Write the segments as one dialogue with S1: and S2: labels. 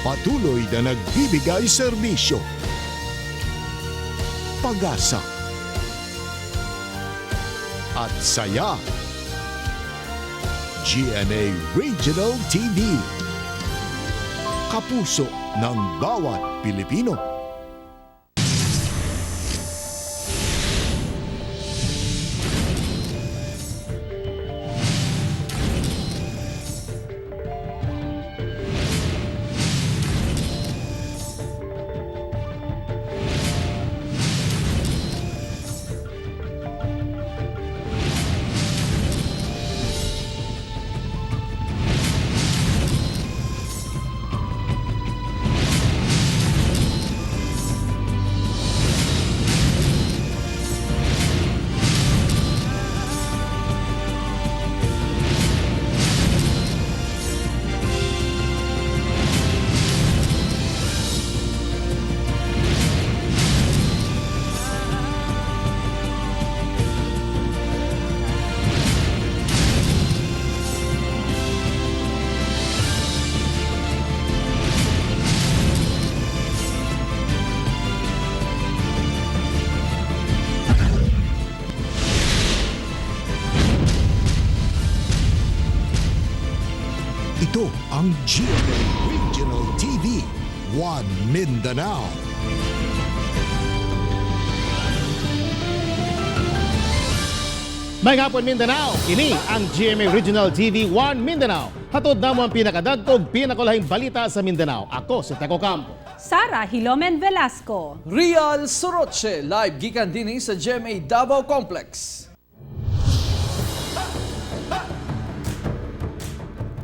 S1: Patuloy na nagbibigay serbisyo, pag-asa, at saya. GMA Regional TV. Kapuso ng bawat Pilipino. Ito ang GMA Regional TV, One Mindanao.
S2: May hapon, Mindanao, kini ang GMA Regional TV 1 Mindanao. Hatod namo ang pinakadagkog, pinakulahing balita sa Mindanao. Ako si Teco Campo.
S3: Sara Hilomen Velasco.
S4: Real Soroche, live gikan dinhi sa GMA Davao Complex.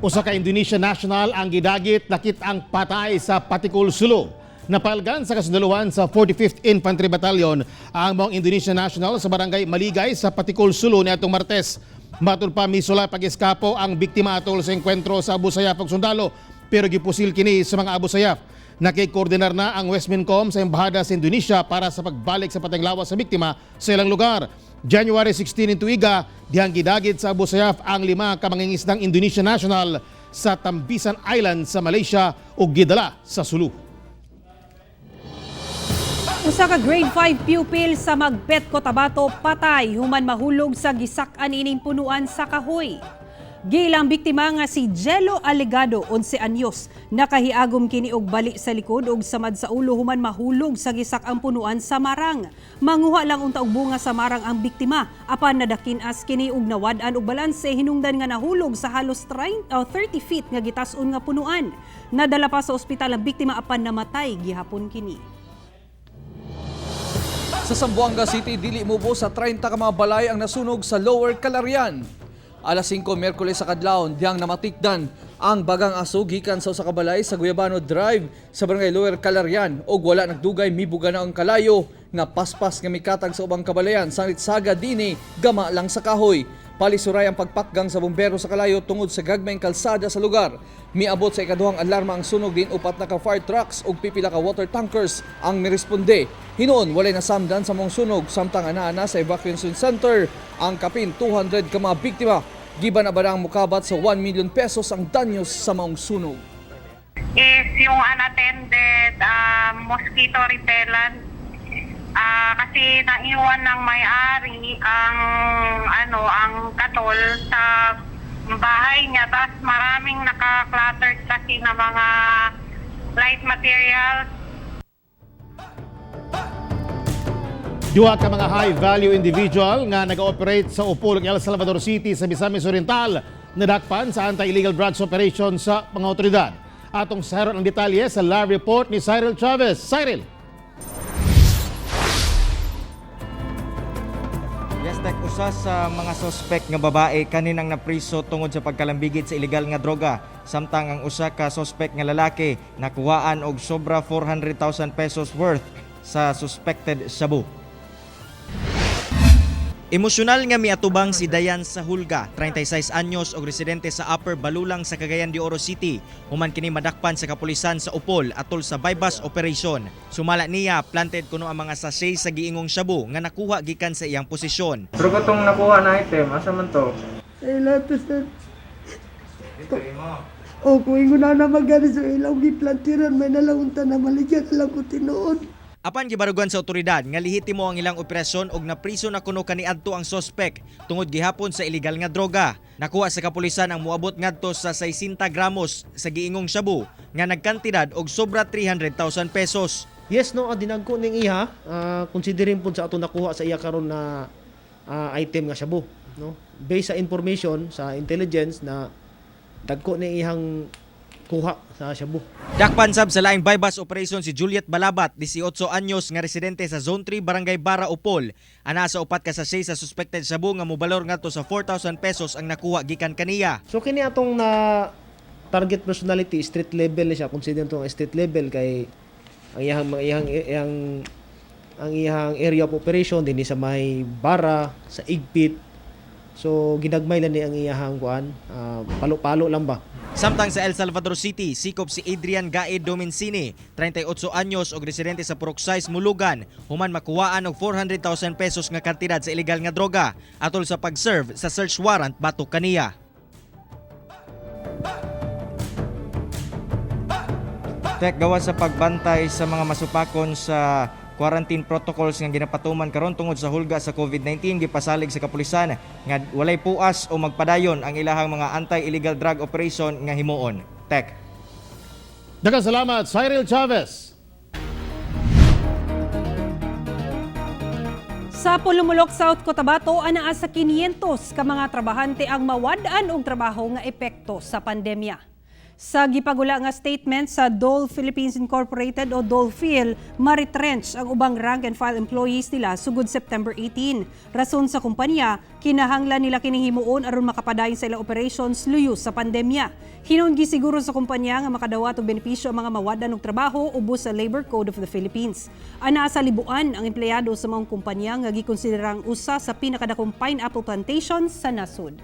S2: Usa ka Indonesia national ang gidagit nakit ang patay sa Patikul, Sulu. Napalgan sa kasundaluhan sa 45th Infantry Battalion ang maong Indonesia national sa barangay Maligay sa Patikul, Sulu niadtong Martes. Matud pa, misula pag-eskapo ang biktima atol sa engkwentro sa Abu Sayyaf ug sundalo, pero gipusil kini sa mga Abu Sayyaf. Nakikoordinar na ang Westmincom sa Embahada sa Indonesia para sa pagbalik sa pateng lawas sa biktima sa ilang lugar. January 16 in tuiga, dihang gidagit sa Abu Sayyaf ang lima ka mangingisdang Indonesia national sa Tambisan Island sa Malaysia ug gidala sa Sulu.
S3: Usa ka grade 5 pupil sa Magpet, Cotabato patay human mahulog sa gisak-an ining punuan sa kahoy. Gilang biktima nga si Jello Alegado, 11 anyos, nakahiagom kini og bali sa likod ug samad sa ulo human mahulog sa gisak-ang punuan sa marang. Manguha lang unta og bunga sa marang ang biktima apan nadakin-as kini og nawad-an og balanse hinungdan nga nahulog sa halos 30 30 feet nga gitas-on nga punuan. Nadala pa sa ospital ang biktima apan namatay gihapon kini.
S4: Sa Zamboanga City, dili mubo sa 30 ka mga balay ang nasunog sa Lower Calarian. Alas 5 Miyerkules sa kadlawon, diyang namatikdan ang bagang aso gikan sa usa ka balay sa Guyabano Drive sa barangay Lower Calarian og wala nagdugay mibuga na ang kalayo nga paspas nga mikatag sa ubang kabalayan sanit saga dini gama lang sa kahoy. Palisuray ang pagpakgang sa bumbero sa kalayo tungod sa gagmayng kalsada sa lugar. Miabot sa ikaduhang alarma ang sunog din upat na ka fire trucks ug pipila ka water tankers ang miresponde. Hinuon walay nasamdan sa mong sunog samtang ana-ana sa evacuation center ang kapin 200 ka mga biktima. Giban na ba ang mukabat sa 1 million pesos ang danyos sa maong sunog.
S5: Is yung unattended mosquito repellent. Kasi naiwan ng may-ari ang ano ang katol sa bahay niya, tapos maraming naka-cluttered kasi na mga light materials.
S2: Duha ka mga high-value individual nga nag-ooperate sa Upol, El Salvador City sa Misamis Oriental nadakpan sa anti-illegal drugs operation sa mga otoridad. Atong saron ang detalye sa live report ni Cyril Chavez. Cyril!
S6: Yes, Tek, usa sa mga sospek nga babae kaninang napriso tungod sa pagkalambigit sa ilegal nga droga. Samtang ang usa ka sospek nga lalaki nakuhaan og sobra 400,000 pesos worth sa suspected shabu. Emosyonal nga miatubang si Dayan Sahulga, 36 anyos og residente sa Upper Balulang sa Cagayan de Oro City. Human kini madakpan sa kapulisan sa Upol atol sa bypass operation. Sumala niya, planted kuno ang mga sachet sa giingong shabu nga nakuha gikan sa iyang posisyon.
S7: Pero katong nakuha na item, asa man to?
S8: Ay, lahat to, sir.
S7: O kung ingon na magani sa ilang giplantiran, may nalaunta na maligyan na lang ko tinuod.
S6: Apan gibarugan sa otoridad nga lehitimo ang ilang operasyon og napriso na kuno kaniadto ang sospek tungod gihapon sa illegal nga droga. Nakuha sa kapulisan ang moabot ngadto sa 60 gramos sa giingong shabu nga nagkantidad og sobra 300,000 pesos.
S8: Yes, no, dinagko ning iha, considering pud sa ato nakuha sa iya karon na item nga shabu, no. Based sa information sa intelligence na dagko ning ihang kuha sa shabu.
S6: Dakpan sab sa laing bypass operation si Juliet Balabat, 18 anyos nga residente sa Zone 3, Barangay Bara, Opol. Ana sa upat ka sachet sa suspected shabu nga mobalor ngadto sa 4,000 pesos ang nakuha gikan kaniya.
S8: So kini atong na target personality, street level ni siya, consider to ang street level kay ang iyang mga iyang iyang ang iyang area of operation dinhi sa may Bara, sa Igpit. So ginagmay lang ni ang iyang kuan, palo-palo lang ba.
S6: Samtang sa El Salvador City, sikop si Adrian Gae Domencini, 38 anyos og residente sa Purok 6, Mulugan, human makuhaan og 400,000 pesos nga kantidad sa ilegal nga droga atol sa pag-serve sa search warrant batok kaniya. Tek, gawa sa pagbantay sa mga masupakon sa quarantine protocols nga ginapatuman karon tungod sa hulga sa COVID-19, gipasalig sa kapulisan nga walay puas o magpadayon ang ilahang mga anti-illegal drug operation nga himuon. Tek.
S2: Daghang salamat, Cyril Chavez.
S3: Sa Polomolok, South Cotabato, anaa sa 500 ka mga trabahante ang mawad-an og trabaho nga epekto sa pandemya. Sa gipagula nga statement sa Dole Philippines Incorporated o Dolefil, maretrench ang ubang rank and file employees nila sugod September 18. Rason sa kumpanya, kinahanglan nila kining himuon aron makapadayon sa ilang operations luyo sa pandemya. Hinuon gisiguro sa kumpanya nga makadawat og benepisyo ang mga mawad-an og trabaho ubos sa Labor Code of the Philippines. Anaa sa libuan ang empleyado sa maong kumpanya nga gikonsiderang usa sa pinakadakong pineapple plantations sa nasod.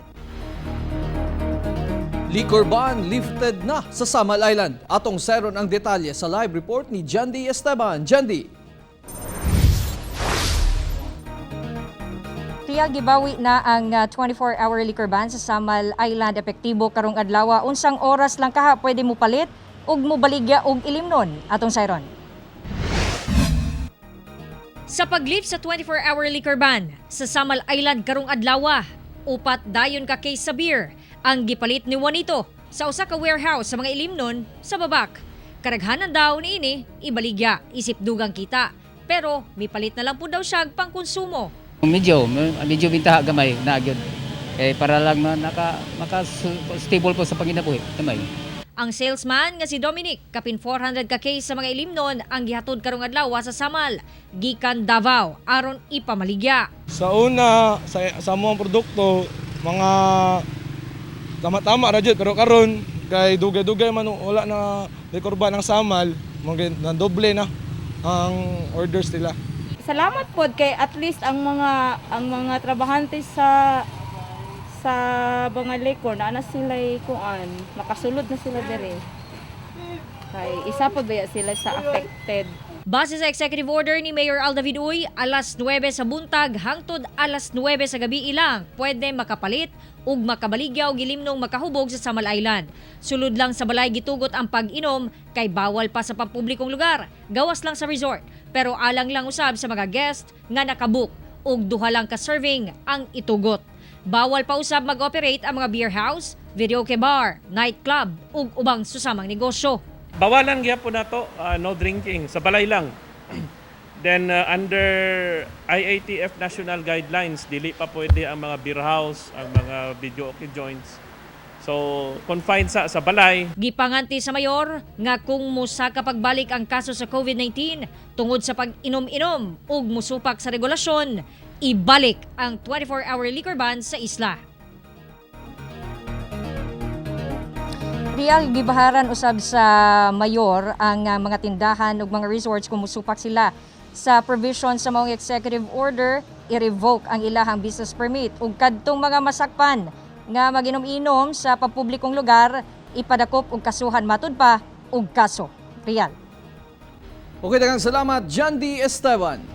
S4: Liquor ban lifted na sa Samal Island. Atong seron ang detalye sa live report ni Jandy Esteban. Jandy.
S9: Kaya gibawi na ang 24-hour liquor ban sa Samal Island, epektibo karong adlaw. Unsang oras lang kaha pwede mo palit ug mobaligya og ilimnon, atong sayron.
S10: Sa paglift sa 24-hour liquor ban sa Samal Island karong adlaw, upat dayon ka case sa beer ang gipalit ni Juanito sa usa ka warehouse sa mga ilimnon sa Babak. Karaghanan daw niini ibaligya isip dugang kita, pero mipalit na lang pud daw siya pangkonsumo.
S11: Medyo, medyo bintaha gamay na gyud. Eh para lang na naka maka stable po sa panginabuhi gamay.
S10: Ang salesman nga si Dominic, kapin 400 ka case sa mga ilimnon ang gihatod karong adlaw sa Samal gikan Davao aron ipamaligya.
S12: Sa una, sa among produkto, mga tama-tama ra jud, pero karon kay dugay-dugay man wala na liquor ban ang Samal, mga na doble na ang orders nila.
S13: Salamat pod kay at least ang mga trabahante sa mga liquor na ana sila kuan, makasulod na sila diri. Kay isa pod baya sila sa affected.
S10: Base sa executive order ni Mayor Al David Uy, alas 9 sa buntag hangtod alas 9 sa gabi ilang pwede makapalit ug makabaligya og ilimnong makahubog sa Samal Island. Sulod lang sa balay gitugot ang pag-inom kay bawal pa sa pampublikong lugar, gawas lang sa resort. Pero alang lang usab sa mga guest nga nakabook ug duha lang ka serving ang itugot. Bawal pa usab mag-operate ang mga beer house, videoke bar, nightclub ug ubang susamang negosyo.
S14: Bawalan gyapon nato, no drinking sa balay lang. Then under IATF national guidelines, dili pa pwede ang mga beer house, ang mga video okay joints. So confined sa balay.
S10: Gipanganti sa mayor nga kung musaka pagbalik ang kaso sa COVID-19 tungod sa pag-inom-inom ug musupak sa regulasyon, ibalik ang 24-hour liquor ban sa isla.
S9: Real, gibaharan usab sa mayor ang mga tindahan ug mga resorts kung musupak sila sa provision sa maong executive order, i-revoke ang ilahang business permit ug kadtong mga masakpan nga maginom-inom sa pampublikong lugar, ipadakop og kasuhan matud pa og kaso. Real.
S4: Okay, daghang salamat, Jandy Esteban.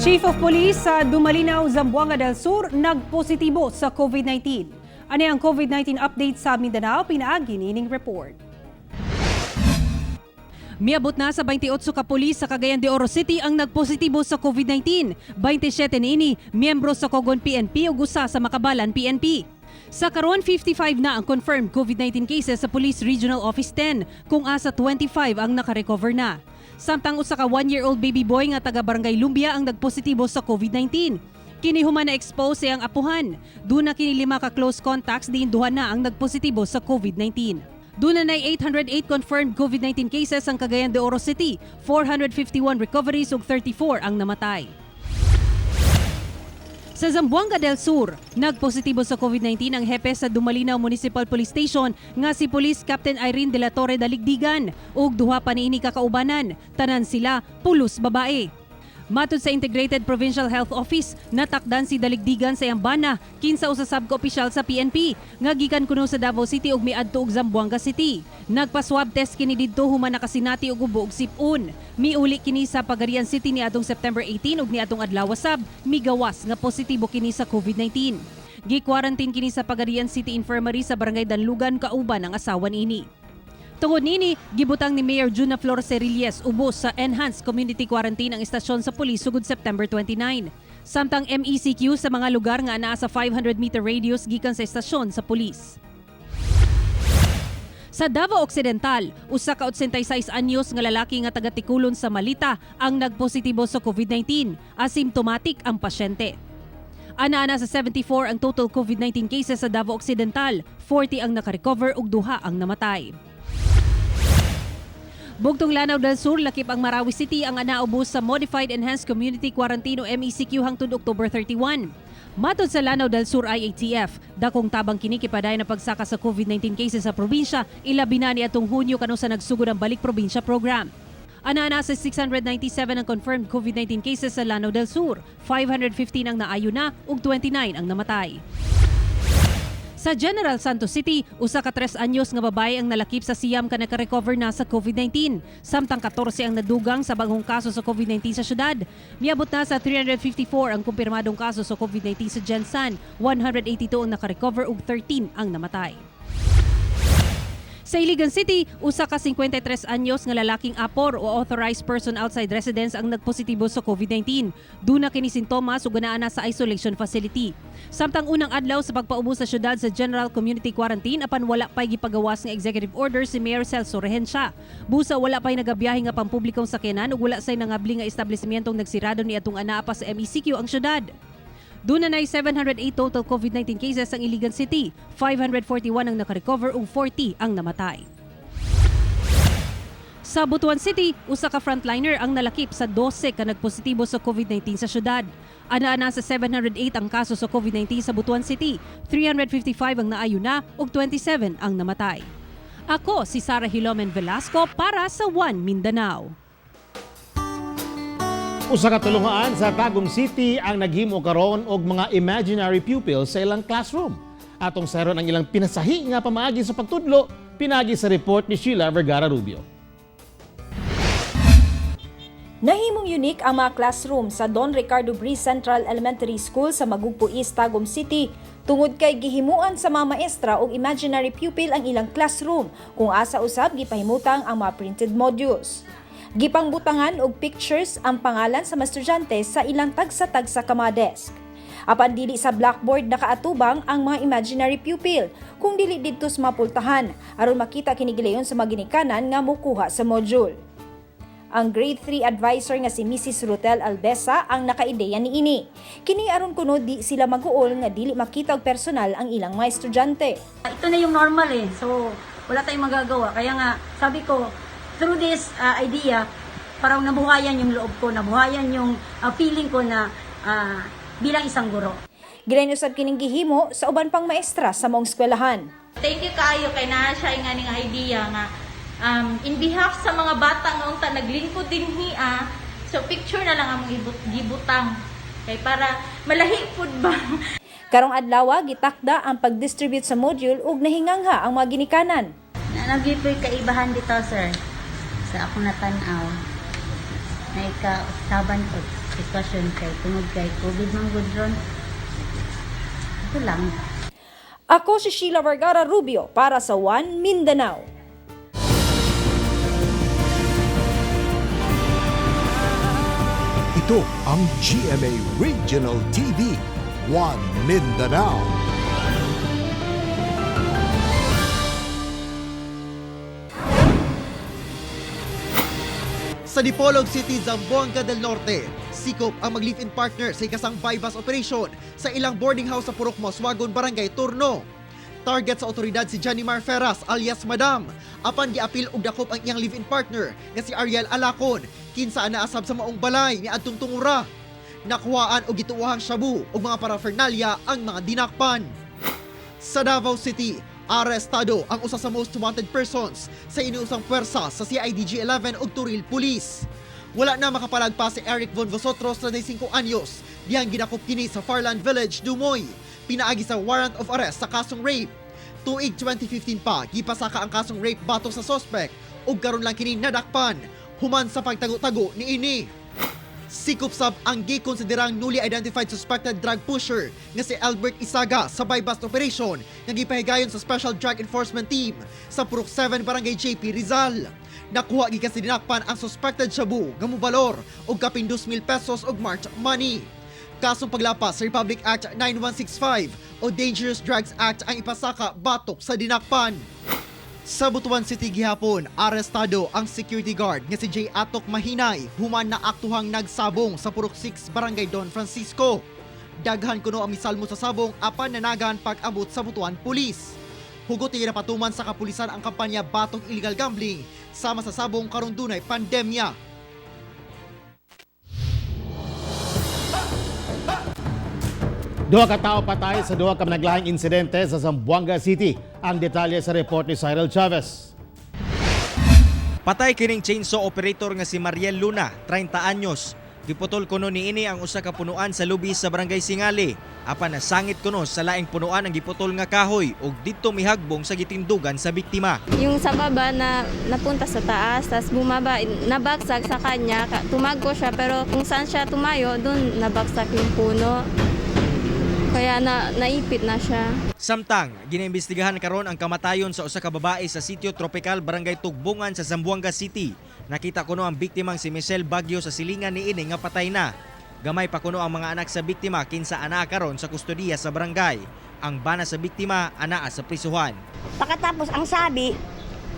S3: Chief of Police sa Dumalinao, Zamboanga del Sur nagpositibo sa COVID-19. Ani ang COVID-19 update sa Mindanao, pinaagi niining report. Miabot na sa 28 ka pulis sa Cagayan de Oro City ang nagpositibo sa COVID-19. 27 niini miyembro sa Cogon PNP ug usa sa Makabalan PNP. Sa karon, 55 na ang confirmed COVID-19 cases sa Police Regional Office 10, kung asa 25 ang nakarecover na. Samtang usa ka 1-year-old baby boy nga taga Barangay Lumbia ang nagpositibo sa COVID-19. Kini human na expose ang apuhan. Duna kini lima ka close contacts, diin duha na ang nagpositibo sa COVID-19. Duna na 808 confirmed COVID-19 cases ang Cagayan de Oro City, 451 recoveries ug 34 ang namatay. Sa Zamboanga del Sur, nagpositibo sa COVID-19 ang hepe sa Dumalinao Municipal Police Station nga si Police Captain Irene de la Torre Daligdigan ug duha pa niini ka kaubanan. Tanan sila pulos babae. Matod sa Integrated Provincial Health Office, natakdan si Daligdigan sa iyang bana, kinsa usa sab ka opisyal sa PNP, nga gikan kuno sa Davao City ug miadto og Zamboanga City. Nagpa-swab test kini didto human nakasinati og ubo ug sipon. Miuli kini sa Pagadian City niadtong September 18 ug niadtong adlaw sab migawas nga positibo kini sa COVID-19. Gi-quarantine kini sa Pagadian City Infirmary sa Barangay Danlugan kauban ang asawa niini. Tungod nini, gibutang ni Mayor Juna Flor Cerilles ubos sa Enhanced Community Quarantine ang istasyon sa pulis sugod September 29. Samtang MECQ sa mga lugar nga anaa sa 500-meter radius gikan sa istasyon sa pulis. Sa Davao Occidental, usa ka 86 anyos nga lalaki nga taga Tikulon sa Malita ang nagpositibo sa COVID-19. Asymptomatic ang pasyente. Ana-ana sa 74 ang total COVID-19 cases sa Davao Occidental, 40 ang nakarecover ug duha ang namatay. Bugtong Lanao del Sur, lakip ang Marawi City ang anaubos sa Modified Enhanced Community Quarantine o MECQ hangtod October 31. Matod sa Lanao del Sur IATF, dakong tabang kini kay padayon ang pagsaka sa COVID-19 cases sa probinsya, ilabi na niadtong Hunyo kanusa nagsugod ang Balik Probinsya program. Ana-ana sa 697 ang confirmed COVID-19 cases sa Lanao del Sur, 515 ang naayo na ug 29 ang namatay. Sa General Santos City, usa ka 3 anyos nga babae ang nalakip sa 9 ka naka-recover na sa COVID-19. Samtang 14 ang nadugang sa bagong kaso sa COVID-19 sa syudad. Miabot na sa 354 ang kumpirmadong kaso sa COVID-19 sa Gensan, 182 ang naka-recover ug 13 ang namatay. Sa Iligan City, usa ka 53 anyos nga lalaking APOR o authorized person outside residence ang nagpositibo sa COVID-19. Duna kini sintomas ug naa na sa isolation facility. Samtang unang adlaw sa pagpaubos sa syudad sa General Community Quarantine, apan wala pa'y gipagawas nga executive order si Mayor Celso Regencia. Busa wala pa'y nagabiyahe nga pampublikong sakyanan ug wala say nangabli nga establishmentong nagsirado niadtong anaa pa sa MECQ ang syudad. Duna na 708 total COVID-19 cases ang Iligan City, 541 ang nakarecover ug 40 ang namatay. Sa Butuan City, usa ka frontliner ang nalakip sa 12 ka nagpositibo sa COVID-19 sa syudad. Ana-ana sa 708 ang kaso sa COVID-19 sa Butuan City, 355 ang naayo na ug 27 ang namatay. Ako si Sara Hilomen Velasco para sa One Mindanao.
S2: Usa ka tulungan sa Tagum City ang naghimo karon og mga imaginary pupils sa ilang classroom. Atong sayron ang ilang pinasahi nga pamaagi sa pagtudlo, pinagi sa report ni Sheila Vergara Rubio.
S15: Nahimong unique ang mga classroom sa Don Ricardo Briz Central Elementary School sa Magugpo East, Tagum City tungod kay gihimuan sa mga maestra og imaginary pupil ang ilang classroom, kung asa usab gipahimutang ang mga printed modules. Gipangbutangan og pictures ang pangalan sa mga estudyante sa ilang tagsa-tagsa ka mga desk. Apan dili sa blackboard nakaatubang ang mga imaginary pupil, kung dili didto sa mga pultahan aron makita kini gilayon sa mga ginikanan nga mukuha sa module. Ang Grade 3 advisor nga si Mrs. Rutel Albesa ang nakaideya niini. Kini aron kuno di sila maguol nga dili makita og personal ang ilang mga estudyante.
S16: Ito na yung normal eh. So, wala tayong magagawa. Kaya nga, sabi ko, through this idea, parang nabuhayan yung loob ko, nabuhayan yung feeling ko na bilang isang guro.
S15: Gilain usab kining gihimo sa uban pang maestra sa maong eskwelahan.
S17: Thank you kaayo kay naa siya nga ning idea nga in behalf sa mga bata nga unta naglingkod dinhi ah, so picture na lang among gibutang kay para malahi pud ba.
S15: Karong adlaw, gitakda ang pag-distribute sa module ug nahingangha ang mga ginikanan.
S16: Naa gyuy kaibahan dito, sir. Sa akong natanaw, na ikausaban ko sitwasyon kay tungod kay COVID man gud ron. Ito lang.
S15: Ako si Sheila Vergara Rubio para sa One Mindanao.
S1: Ito ang GMA Regional TV, One Mindanao.
S18: Sa Dipolog City, Zamboanga del Norte, sikop ang mag-live-in partner sa ikasang bypass operation sa ilang boarding house sa Purok Moswagon, Barangay Turno. Target sa otoridad si Johnny Mar Ferraz alias Madam. Apan giapil og dakop ang iyang live-in partner nga si Ariel Alacon, kinsa naasab sa maong balay ni adtong tungura. Nakuhaan og gituohang shabu ug mga paraphernalia ang mga dinakpan. Sa Davao City, arestado ang usa sa most wanted persons sa iniusang puwersa sa CIDG 11 ug Turil Police. Wala na makapalagpas si Eric Von Vosotros, 35 anyos, diyang ginakop kini sa Farland Village, Dumoy. Pinaagi sa warrant of arrest sa kasong rape. Tuig 2015 pa, gipasaka ang kasong rape batok sa suspect ug karon lang kini nadakpan human sa pagtago-tago ni ini. Sikop sab ang gikonsiderang newly identified suspected drug pusher nga si Albert Isaga sa buy-bust operation nga gipahigayon sa Special Drug Enforcement Team sa Purok 7, Barangay JP Rizal. Nakuha gikan sa dinakpan ang suspected shabu nga mobalor og kapin 2,000 pesos og marked money. Kasong paglapas sa Republic Act 9165 o Dangerous Drugs Act ang ipasaka batok sa dinakpan. Sa Butuan City gihapon, arestado ang security guard nga si Jay Atok Mahinay human na aktuhang nagsabong sa Purok 6, Barangay Don Francisco. Daghan kuno ang misalmo sa sabong apan nanagan pag-abot sa Butuan Police. Hugot ni napatuman sa kapulisan ang kampanya Batong Illegal Gambling sama sa sabong karong dunay pandemya.
S2: Duha ka tao patay sa duha ka managlahing insidente sa Zamboanga City. Ang detalye sa report ni Cyril Chavez.
S6: Patay kining chainsaw operator nga si Mariel Luna, 30 anyos. Giputol kuno niini ang usa ka punuan sa lubi sa Barangay Singali. Apan nasangit kuno sa laing punuan ang giputol nga kahoy ug didto mihagbong sa gitindugan sa biktima.
S13: Yung sa baba na napunta sa taas, tapos bumaba, nabagsak sa kanya, tumago siya, pero kung saan siya tumayo, doon nabagsak yung puno. Kaya naipit na siya.
S6: Samtang giniimbestigahan karon ang kamatayon sa usa ka babae sa sitio Tropical, Barangay Tugbungan sa Zamboanga City. Nakita kuno ang biktimang si Michelle Baguio sa silingan niini nga patay na. Gamay pa kuno ang mga anak sa biktima kinsa anaa karon sa kustodiya sa barangay. Ang bana sa biktima anaa sa prisuhan.
S16: Pagkatapos ang sabi,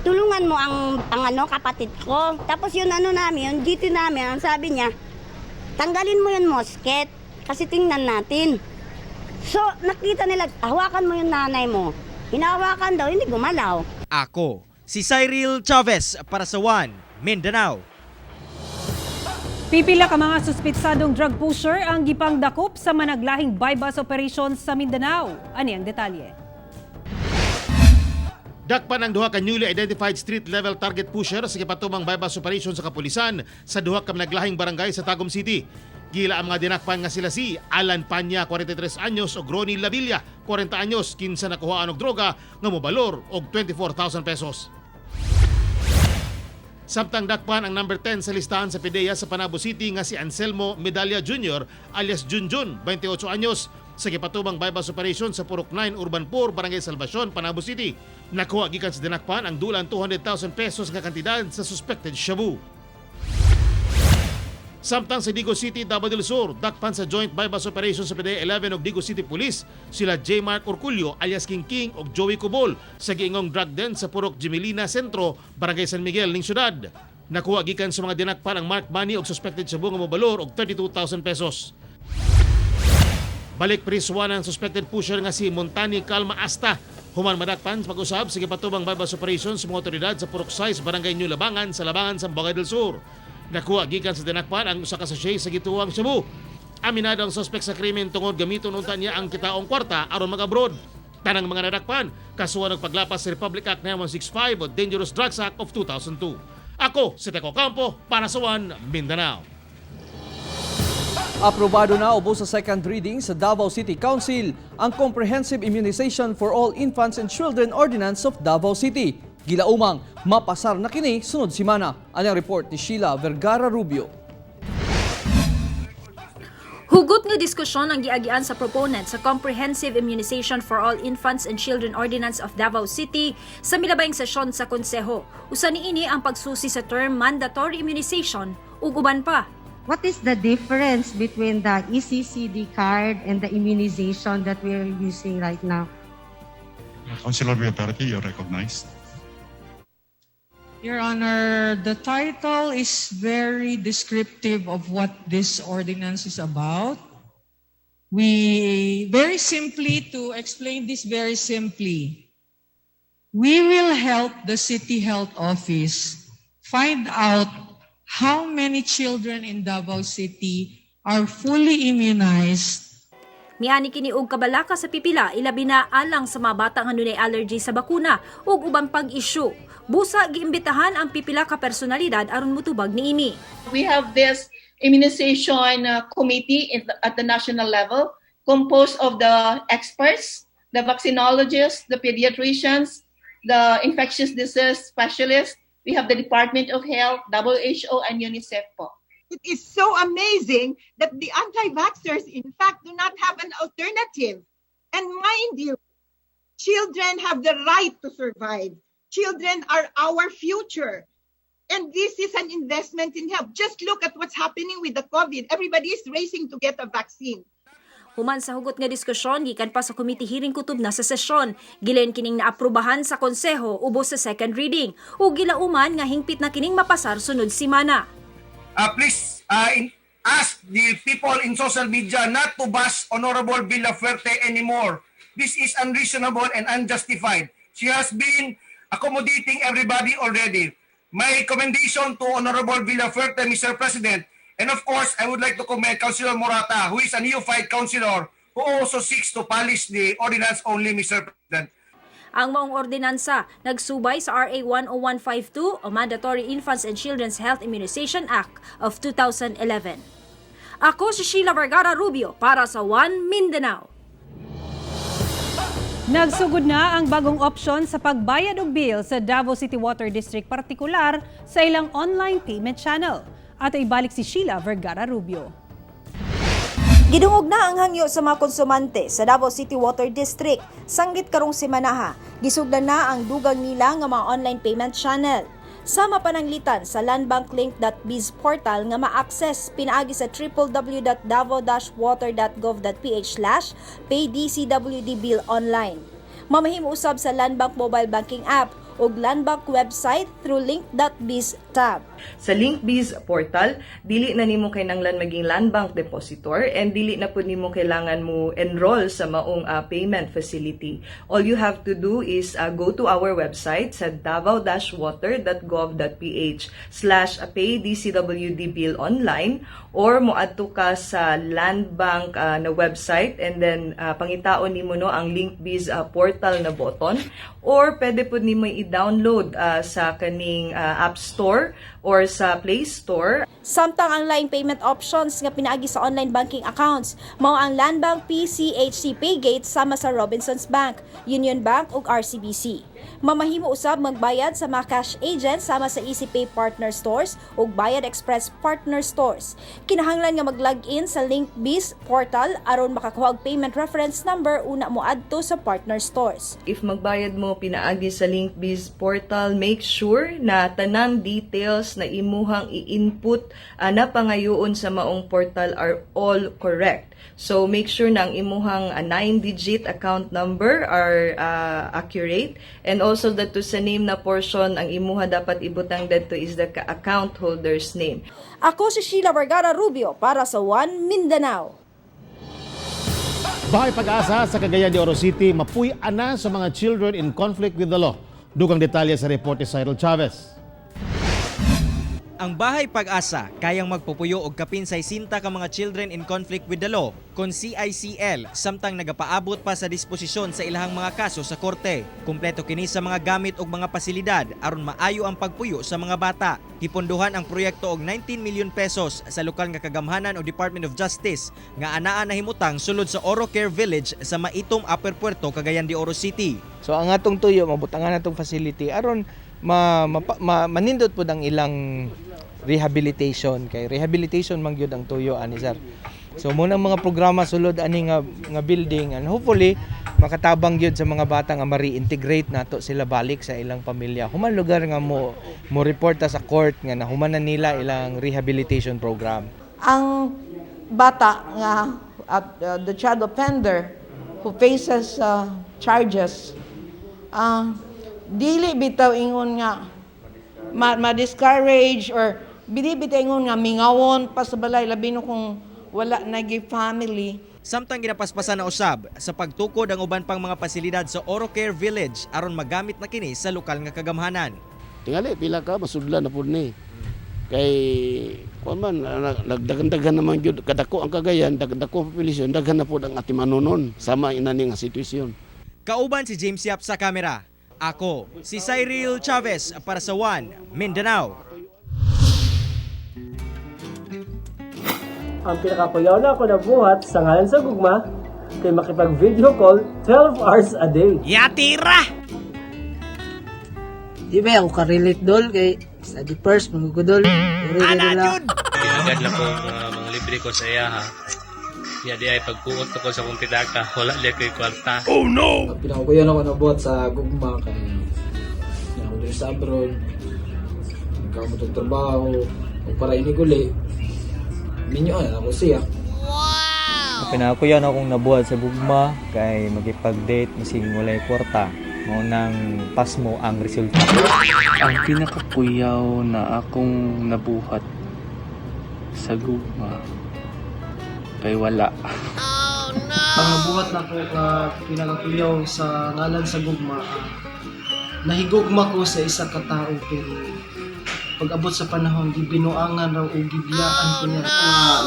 S16: tulungan mo ang ano, kapatid ko. Tapos yun ano namin, yung GT namin, ang sabi niya, tanggalin mo yung mosket kasi tingnan natin. So, nakita nila, hawakan mo yung nanay mo. Hinahawakan daw, hindi gumalaw.
S6: Ako, si Cyril Chavez para sa One Mindanao.
S3: Pipila ka mga suspitsadong drug pusher ang gipangdakop sa managlahing buy-bust operation sa Mindanao. Ani ang detalye?
S2: Dakpan ang duha ka newly identified street level target pusher sa gipatumang bypass operation sa kapulisan sa duha ka naglahing barangay sa Tagum City. Gila ang mga dinakpan nga sila si Alan Panya, 43 anyos, ug Ronnie Lavilla, 40 anyos, kinsa nakuhaan og droga nga mobalor og 24,000 pesos. Samtang dakpan ang number 10 sa listahan sa PDEA sa Panabo City nga si Anselmo Medalla Jr. alias Junjun, 28 anyos, sa gipatubang bypass operation sa Purok 9 Urban 4, Barangay Salvacion, Panabo City. Nakuha gikan sa dinakpan ang dulan 200,000 pesos nga kantidad sa suspected shabu. Samtang sa Digos City, Davao del Sur, dakpan sa joint bypass operation sa PDEA 11 ug Digos City Police sila J. Mark Orcullo alias King King ug Joey Cubol sa giingong drug den sa Purok Jimilina Sentro, Barangay San Miguel ning syudad. Nakuha gikan sa mga dinakpan ang mark money ug suspected shabu nga mobalor og 32,000 pesos. Balik prisuan ang suspected pusher nga si Montani Calma Asta. Human madakpan sa pag-usab sa gipatubang bypass operation sa mga otoridad sa Purok 6, Barangay New Labangan sa Labangan, Zamboanga del Sur. Nakuha gikan sa dinakpan ang usa ka sachet sa gituwang shabu. Aminado ang suspect sa krimen tungod gamiton unta niya ang kitaong kwarta aron mag-abroad. Tanang mga nadakpan, kasuhan og paglapas sa Republic Act 9165 o Dangerous Drugs Act of 2002. Ako si Teco Campo para sa One Mindanao.
S4: Aprobado na ubos sa second reading sa Davao City Council ang Comprehensive Immunization for All Infants and Children Ordinance of Davao City. Gilaumang mapasar na kini sunod semana. Ang report ni Sheila Vergara Rubio.
S15: Hugot nga diskusyon ang giagian sa proponent sa Comprehensive Immunization for All Infants and Children Ordinance of Davao City sa milabayng sesyon sa konseho. Usa niini ang pagsusi sa term mandatory immunization ug uban pa.
S19: What is the difference between the E ECCD card and the immunization that we are using right now?
S20: Councilor Villafuerte, you're recognized.
S21: Your Honor, the title is very descriptive of what this ordinance is about. We, very simply, to explain this very simply, we will help the City Health Office find out how many children in Davao City are fully immunized.
S15: Miani kini og kabalaka sa pipila, ilabi na alang sa mga bata nga dunay allergy sa bakuna ug uban pang isyu. Busa giimbitahan ang pipila ka personalidad aron mutubag niini.
S22: We have this immunization committee at the national level composed of the experts, the vaccinologists, the pediatricians, the infectious disease specialists. We have the Department of Health, WHO, and UNICEF po.
S23: It is so amazing that the anti-vaxxers, in fact, do not have an alternative. And mind you, children have the right to survive. Children are our future. And this is an investment in health. Just look at what's happening with the COVID. Everybody is racing to get a vaccine.
S15: Human sa hugot nga diskusyon gikan pa sa committee hearing, kutob na sa sesyon. Gilayon kining naaprubahan sa konseho ubos sa second reading ug gilauman nga hingpit na kining mapasar sunod simana.
S24: Please ask the people in social media not to bash Honorable Villafuerte anymore. This is unreasonable and unjustified. She has been accommodating everybody already. My commendation to Honorable Villafuerte, Mr. President, and of course, I would like to commend Councilor Morata, who is a neophyte councilor who also seeks to polish the ordinance only, Mr. President.
S15: Ang maong ordinansa nagsubay sa RA 10152 o Mandatory Infants and Children's Health Immunization Act of 2011. Ako si Sheila Vergara Rubio para sa One Mindanao.
S3: Nagsugod na ang bagong option sa pagbayad og bill sa Davao City Water District, partikular sa ilang online payment channel. Ato ibalik si Sheila Vergara Rubio.
S15: Gidungog na ang hangyo sa mga konsumante sa Davao City Water District. Sanggit karong semanaha, gisugdan na ang dugang nila nga mga online payment channel. Sama pananglitan sa landbanklink.biz portal nga ma-access pinaagi sa www.davao-water.gov.ph/paydcwdbill online. Mamahimo usab sa Landbank mobile banking app ug Landbank website through link.biz tab.
S25: Sa LinkBiz portal, dili na nimo kinahanglan maging land bank depositor and dili na pud nimo kailangan mo enroll sa maong payment facility. All you have to do is go to our website sa davao-water.gov.ph/paydcwdbill online or moadto ka sa Land Bank na website and then pangitaon nimo, no, ang LinkBiz portal na button or pwede pud nimo i-download sa kaning App Store or sa Play Store.
S15: Samtang ang laing payment options nga pinaagi sa online banking accounts mao ang Landbank PCHC Paygate sama sa Robinsons Bank, Union Bank ug RCBC. Mamahimo usab magbayad sa mga cash agent sama sa ECPay partner stores ug Bayad Express partner stores. Kinahanglan nga mag-login sa LinkBiz portal aron makakuha og payment reference number una moadto sa partner stores.
S25: If magbayad mo pinaagi sa LinkBiz portal, make sure na tanang details na imuhang i-input na pangayoon sa maong portal are all correct. So make sure na ang imuhang 9-digit account number are accurate and also that to sa name na portion, ang imuha dapat ibutang didto is the account holder's name.
S15: Ako si Sheila Vergara Rubio para sa One Mindanao.
S2: Bahay Pag-asa sa Cagayan de Oro City mapuy-an na sa mga children in conflict with the law. Dugang detalye sa report ni Cyril Chavez.
S6: Ang Bahay Pag-asa kayang magpupuyo og kapin 60 ka mga children in conflict with the law kon CICL samtang nagapaabot pa sa disposisyon sa ilahang mga kaso sa korte. Kumpleto kini sa mga gamit ug mga pasilidad aron maayo ang pagpuyo sa mga bata. Gipondohan ang proyekto og 19 million pesos sa lokal nga kagamhanan o Department of Justice nga anaa nahimutang sulod sa Oro Care Village sa Maitum, Upper Puerto, Cagayan de Oro City.
S26: So ang atong tuyo, mabutangan natong facility aron ma manindot pud ang ilang rehabilitation, kay rehabilitation man gyud ang tuyo ani, sir. So mao nang mga programa sulod ani nga building and hopefully makatabang gyud sa mga bata nga ma-reintegrate nato sila balik sa ilang pamilya. Human lugar nga mo report ta sa court nga nahuman na nila ilang rehabilitation program.
S5: Ang bata nga at the child offender who faces charges, dili bitaw ingon nga ma-discourage or dili bitaw ingon nga mingawon pa sa balay, labi no kung wala nagi family.
S6: Samtang ginapaspasan na usab sa pagtukod ang uban pang mga pasilidad sa Oro Care Village aron magamit na kini sa lokal nga kagamhanan.
S7: Tingali pila ka masudlan na pud ni. Kay kuan man nagdaghan-daghan naman gyud kadako ang Cagayan, dako ang populasyon, daghan na pud ang atimanunon sama inani nga sitwasyon.
S6: Kauban si James Yap sa kamera. Ako, si Cyril Chavez para sa One Mindanao.
S8: Ang pinakakuyaw na ako nabuhat sa ngalan sa gugma kay makipag-video call 12 hours a day.
S6: Yatira!
S11: Di ba ako ka-relate, dol, kay sa the first mga dol.
S6: Ana jud.
S12: Agad lang ko mga libre ko sa iya ha. Ya di ay pagkuot ko sa akong pitaka, wala di ko'y kwarta.
S6: Oh no!
S14: Ang pinakakuyaw na ako nabuhat sa gugma kay ako diri sa abroad. Nagkamot og trabaho ug para iniguli. Minyo na ako siya.
S27: Ang pinakakuyaw na akong nabuhat sa gugma kay makipag-date masing walay kwarta. Mao nang pasmo ang resulta.
S28: Ang pinakakuyaw na akong nabuhat sa gugma kay wala.
S29: Ang nabuhat na ko nga pinakakuyaw sa ngalan sa gugma, nahigugma ko sa isa ka tao pero pag-abot sa panahon gibinuangan raw o gibiyaan ko niya.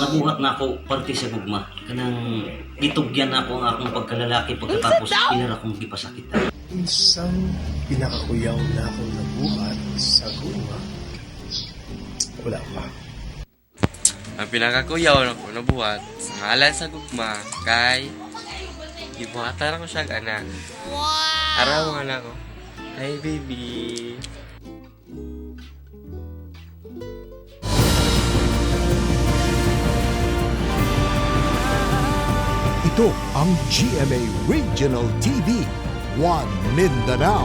S30: Nabuhat na ako parte sa gugma. Kanang gitugyan ako ang akong pagkalalaki pagkatapos ilar akong gipasakitan.
S31: Isang pinakakuyaw na akong nabuhat sa gugma, wala pa.
S32: Ang pinakakuyaw na ako nabuhat sa ngalan sa gugma kay gibuhatan ako siya anak. Wow! Araw nga na ako. Hi baby.
S1: Ito ang GMA Regional TV, One Mindanao.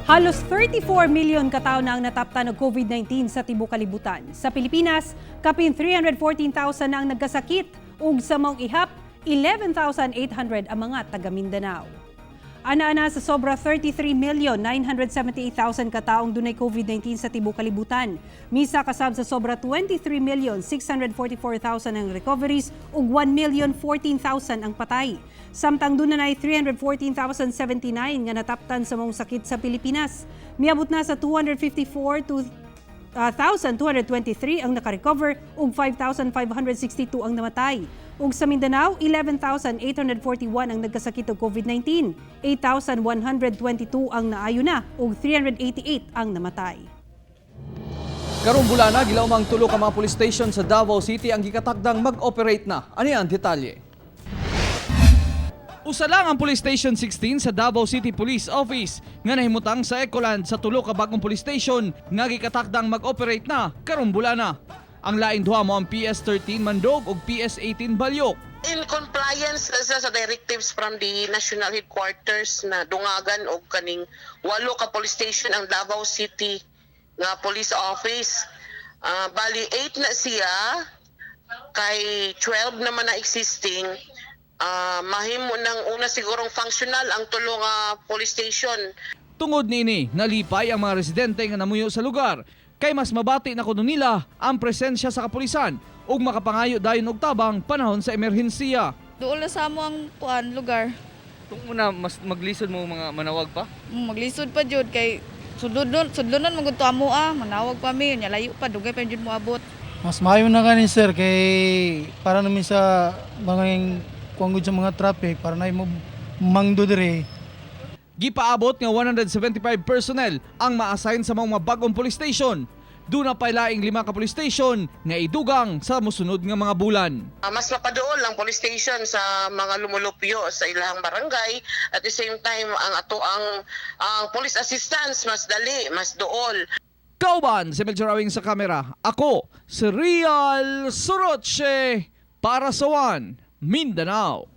S3: Halos 34 million katao na ang nataptan og COVID-19 sa tibuok kalibutan. Sa Pilipinas, kapin 314,000 na ang nagkasakit ug sa maong ihap, 11,800 ang mga taga Mindanao. Ana-ana sa sobra 33,978,000 kataong dunay COVID-19 sa tibuok kalibutan. Misa kasab sa sobra 23,644,000 ang recoveries ug 1,014,000 ang patay. Samtang dunay 314,079 nga nataptan sa maong sakit sa Pilipinas. Miabot na sa 254 to 1,223 ang nakarecover ug 5,562 ang namatay. Ug sa Mindanao, 11,841 ang nagkasakit og COVID-19, 8,122 ang naayo na ug 388 ang namatay.
S4: Karong bulana, gilawmang tulo ka mga police station sa Davao City ang gikatakdang mag-operate na. Ani ang detalye? Usa lang ang Police Station 16 sa Davao City Police Office nga nahimutang sa Ecoland sa tulo ka bagong police station nga gikatakdang mag-operate na karong bulana. Ang laing duha mao ang PS13 Mandog ug PS18 Baliok.
S33: In compliance sa directives from the national headquarters na dungagan og kaning walo ka police station ang Davao City nga police office. Bali 8 na siya kay 12 naman na existing. Mahimo ng una sigurong functional ang tulo nga police station.
S4: Tungod niini, nalipay ang mga residente nga namuyo sa lugar kay mas mabati na kuno nila ang presensya sa kapulisan ug makapangayo dayon og tabang panahon sa emerhensiya.
S34: Doon lang sa amo ang kuan lugar.
S4: Tung una mas maglisod mo mga manawag pa?
S34: Maglisod pa jud kay sudlon sudlonon man gud to amo manawag pa mi nya layo pa, dugay pa jud mo abot.
S35: Mas maayo na gani, sir, kay para namin sa mga kuan gud sa mga traffic para na mo mangdo dire.
S4: Gipaabot nga 175 personnel ang ma-assign sa mga bagong police station. Duna pa laing 5 ka police station nga idugang sa mosunod nga mga bulan.
S33: Mas mapaduol ang police station sa mga lumulupyo sa ilahang barangay. At the same time, ang ato ang police assistance mas dali, mas duol.
S4: Kauban si Melchor Awing sa kamera. Ako si Real Soroche para sa One Mindanao.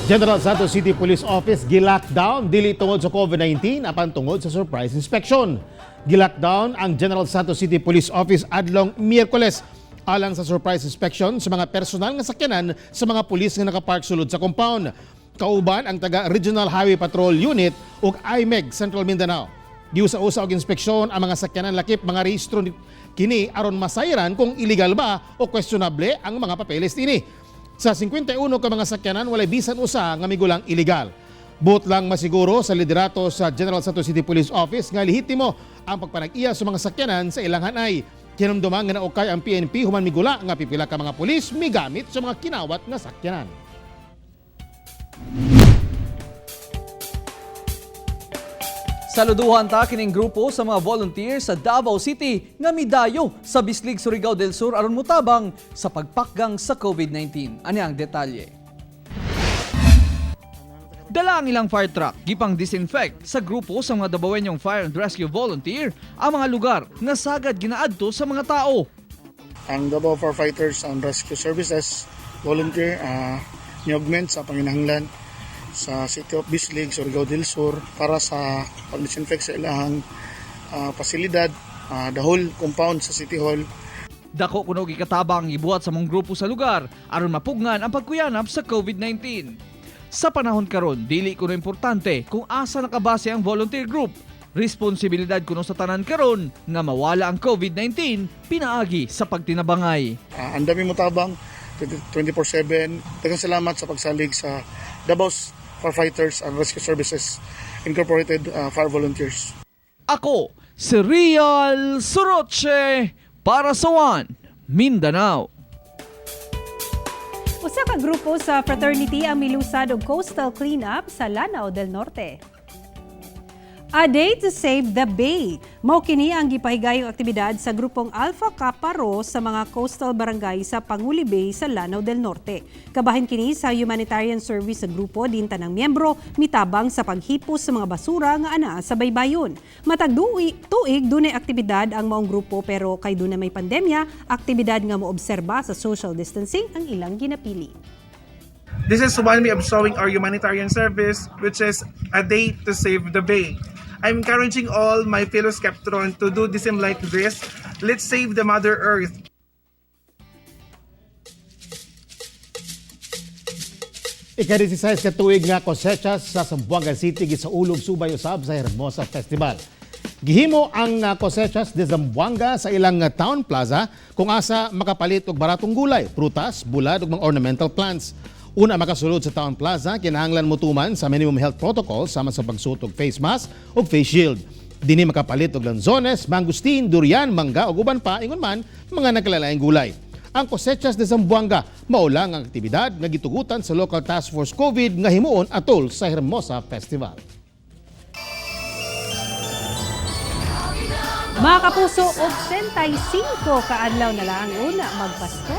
S2: General Santos City Police Office gi-lockdown dili tungod sa COVID-19 apan tungod sa surprise inspection. Gi-lockdown ang General Santos City Police Office adlong Miyerkules alang sa surprise inspection sa mga personal nga sakyanan sa mga pulis nga nakapark sulod sa compound. Kauban ang taga Regional Highway Patrol Unit ug IMEG Central Mindanao. Giusa-usa og inspeksyon ang mga sakyanan lakip mga rehistro kini aron masayran kung illegal ba o questionable ang mga papeles niini. Sa 51 ka mga sakyanan, walay bisan usa nga migulang illegal. Buot lang masiguro sa liderato sa General Santos City Police Office nga lehitimo ang pagpanag-iya sa mga sakyanan sa ilang hanay. Kinumduman nga naukay ang PNP human migula nga pipila ka mga pulis migamit sa mga kinawat nga sakyanan.
S4: Saluduhan ta kining grupo sa mga volunteer sa Davao City nga midayo sa Bislig, Surigao del Sur aron motabang sa pagpakgang sa COVID-19. Ani ang detalye. Dala ang ilang fire truck, gipang disinfect sa grupo sa mga Dabawenyong Fire and Rescue Volunteer ang mga lugar na sagad ginaadto sa mga tao.
S9: Ang Davao Firefighters and Rescue Services volunteer ni-augment sa panginahanglan sa City of Bislig, Surigao del Sur para sa pag-disinfect sa ilahang pasilidad, the whole compound sa City Hall.
S4: Dako kuno gikatabang gibuhat sa mong grupo sa lugar aron mapugnan ang pagkuyanap sa COVID-19. Sa panahon karon, dili kuno importante kung asa nakabase ang volunteer group. Responsibilidad kuno sa tanan karon nga mawala ang COVID-19 pinaagi sa pagtinabangay.
S9: Ang dami mo tabang 24/7. Daghang salamat sa pagsalig sa Davao Firefighters and Rescue Services Incorporated Fire Volunteers.
S4: Ako si Real Soroche para sa One Mindanao.
S3: Usa ka grupo sa fraternity ang milusad og coastal cleanup sa Lanao del Norte. A Day to Save the Bay. Mao kini ang gipahigayong aktibidad sa grupong Alpha Kappa Rho sa mga coastal barangay sa Panguli Bay sa Lanao del Norte. Kabahin kini sa humanitarian service sa grupo din tanang miyembro mitabang sa paghipos sa mga basura nga anaa sa baybayon. Matag tuig dunay aktibidad ang maong grupo, pero kay dunay may pandemya, aktibidad nga moobserba sa social distancing ang ilang ginapili.
S10: This is one way of showing our humanitarian service, which is a day to save the bay. I'm encouraging all my fellow Skeptron to do the same like this. Let's save the Mother Earth.
S2: Ika-16 ka tuig nga kosecha sa Zamboanga City gisaulog subay usab sa Hermosa Festival. Gihimo ang Cosechas de Zamboanga sa ilang town plaza kung asa makapalit og baratong gulay, prutas, bulad ug mga ornamental plants. Una makasulod sa town plaza, kinahanglan motuman sa minimum health protocol sama sa pagsuot og face mask ug face shield. Dinhi makapalit og lanzones, mangosteen, durian, mangga ug uban pa ingon man mga nagkalalaing gulay. Ang Cosechas de Zamboanga mao lang ang aktibidad nga gitugutan sa local task force COVID nga himuon atol sa Hermosa Festival.
S3: Mga kapuso, 85 kaadlaw na lang una magpasko.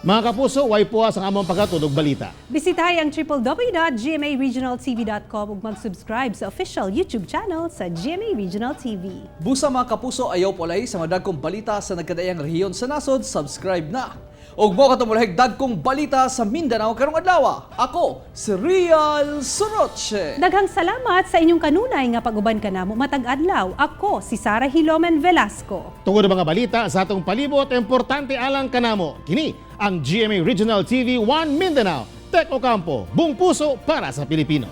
S2: Mga kapuso, way puwas ang among paghatod og balita.
S3: Bisitahin ang www.gmaregionaltv.com ug mag-subscribe sa official YouTube channel sa GMA Regional TV.
S4: Busa, mga kapuso, ayaw polay sa madagkong balita sa nagkadaiyang rehiyon sa nasod, subscribe na. Og mo katumulahig dagkong balita sa Mindanao karong adlaw. Ako si Real Soroche.
S3: Daghang salamat sa inyong kanunay nga pag-uban kanamo matag adlaw. Ako si Sara Hilomen Velasco.
S2: Tungod ang mga balita sa atong palibot, importante alang kanamo. Kini ang GMA Regional TV 1 Mindanao. Tek Ocampo, buong puso para sa Pilipino.